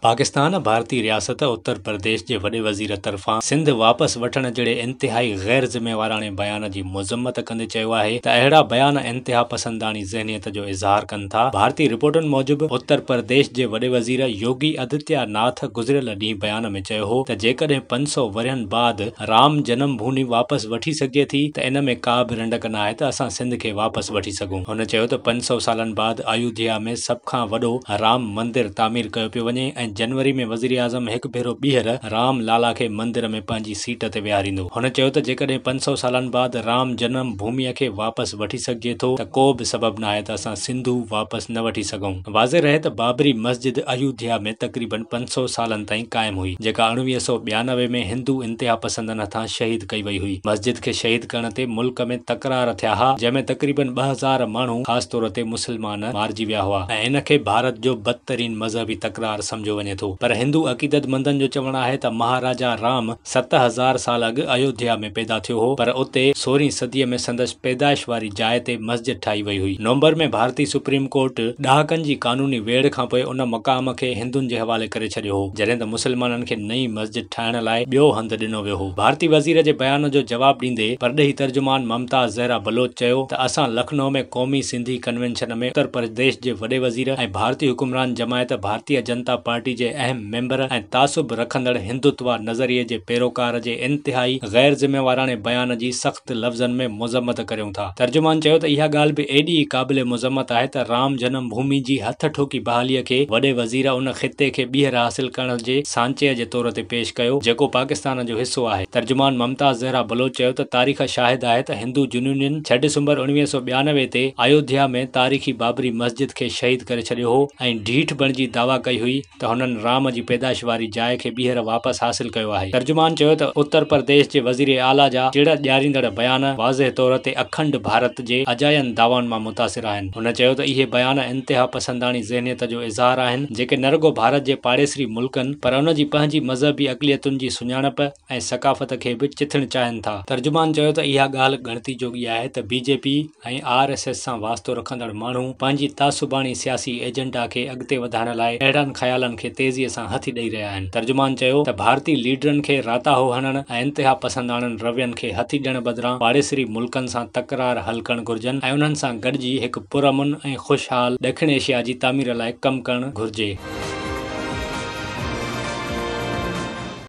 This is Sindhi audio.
پاڪستان ڀارتي رياست اتر پرديش جي وڏي وزير طرفان سنڌ واپس وٺڻ جهڙي انتهائي غير ذميواراڻي بيان جي مذمت ڪندي چيو آهي ته اهڙا بيان انتهاپسنداڻي ذهنيت جو اظهار ڪن ٿا. ڀارتي رپورٽن موجب اتر پرديش جي وڏي وزير يوگي ادتيا ناٿ گذريل ڏينهن بيان ۾ چيو هو ته جيڪڏهن 500 ورهين بعد رام جنم ڀوني واپس وٺي سگهجي ٿي ته ان ۾ ڪا به رنڊڪ ناهي ته اسان سنڌ کي واپس وٺي سگهون. هن چيو ته 500 سالن بعد ايوڌيا ۾ سڀ کان وڏو رام مندر تعمير ڪيو پيو وڃي ۽ جنوري ۾ وزيراعظم هڪ ڀيرو ٻيهر رام لالا کي مندر ۾ پنهنجي سيٽ تي ويهاريندو. هن چيو ته جيڪڏهن 500 سالن بعد رام جنم ڀومي کي واپس وٺي سگهجي ٿو ته ڪو به سبب ناهي ته اسان سنڌو واپس نه وٺي سگهون. واضح رهي ته بابري مسجد ايوڌيا ۾ تقريبن 500 سالن تائين قائم هئي، جيڪا 1992 ۾ هندو انتهاپسندن هٿان شهيد ڪئي وئي هئي. مسجد کي شهيد ڪرڻ تي ملڪ ۾ تڪرار ٿيا ها، جنهن ۾ تقريبن 2000 ماڻهو خاص طور تي مسلمان مارجي ويا هئا ۽ ان کي ڀارت جو بدترين مذهبي تڪرار سمجهيو وڃي ٿو. پر هندو عقيدتمندن جو چوڻ آهي ته مهاراجا رام 7000 سال اڳ ايوڌيا ۾ پيدا ٿيو هو، پر اتي سورهين صديء ۾ سندس پيدائش واري جاء تي مسجد ٺاهي وئي هئي. نومبر ۾ ڀارتي سپريم ڪورٽ ڏهاڪن جي قانوني ويڙهه کانپوء ان مقام کي هندن جي حوالي ڪري ڇڏيو هو، جڏهن ته مسلمانن کي نئين مسجد ٺاهڻ لاء ٻيو هنڌ ڏنو ويو هو. ڀارتي وزير جي بيان جو جواب ڏيندي پرڏيهي ترجمان ممتاز زهرا بلوچ چيو ته اسان لکنؤ ۾ قومي سنڌي ڪنوينشن ۾ اتر پرديش جي وڏي وزير ۽ ڀارتي حڪمران جماعت ڀارتيه جنتا پارٽي جي اهم ميمبر ۽ تعصب رکندڙ هندوتوا نظريي جي پيروڪار جي انتهائي غير ذميواراڻي بيان جي سخت لفظن ۾ مذمت ڪريون ٿا. ترجمان چيو ته اها ڳالهه به ايڏي ئي قابل مذمت آهي ته رام جنم ڀومي جي هٿ ٺوڪي بحالي کي وڏي وزير ان خطي کي ٻيهر حاصل ڪرڻ جي سانچي جي طور تي پيش ڪيو جيڪو پاڪستان جو حصو آهي. ترجمان ممتاز زهرا بلوچ چيو ته تاريخ شاهد آهي ته هندو جنونين 6 ڊسمبر 1992 تي ايوڌيا ۾ تاريخي بابري مسجد کي شهيد ڪري ڇڏيو هو ۽ ڍيٺ بڻجي دعويٰ ڪئي هئي ته هنن رام جي پيدائش واري جاء کي ٻيهر واپس حاصل ڪيو آهي. ترجمان چيو ته اتر پرديش جي وزير اعليٰ جا چڙ ڏياريندڙ بيان واضح طور تي اکنڊ ڀارت جي اجاين دعوائن مان متاثر آهن. هن چيو ته اهي بيان انتهاپسنداڻي ذهنيت جو اظهار آهن جيڪي نه رڳو ڀارت جي پاڙيسري ملڪن پر ان جي پنهنجي مذهبي اقليتن جي سڃاڻپ ۽ ثقافت کي به چٿڻ چاهين ٿا. ترجمان چيو ته اها ڳالهه ڳڻتي جوڳي آهي ته B J P ۽ R S S سان واسطو رکندڙ ماڻهو پنهنجي تعصباڻي سياسي ايجنڊا کي اڳتي وڌائڻ لاء اهڙن خيالن کي تيزيء سان هٿي ڏئي رهيا آهن. ترجمان چيو ته ڀارتي ليڊرن کي راتاهو هڻڻ ۽ انتهاپسنداڻن روين کي هٿي ڏيڻ بدران پاڙيسري ملڪن سان تڪرار حل ڪرڻ گهرجن ۽ انهن سان گڏجي هڪ پرامن ۽ خوشحال ڏکڻ ايشيا جي تعمير لاء ڪم ڪرڻ گهرجي.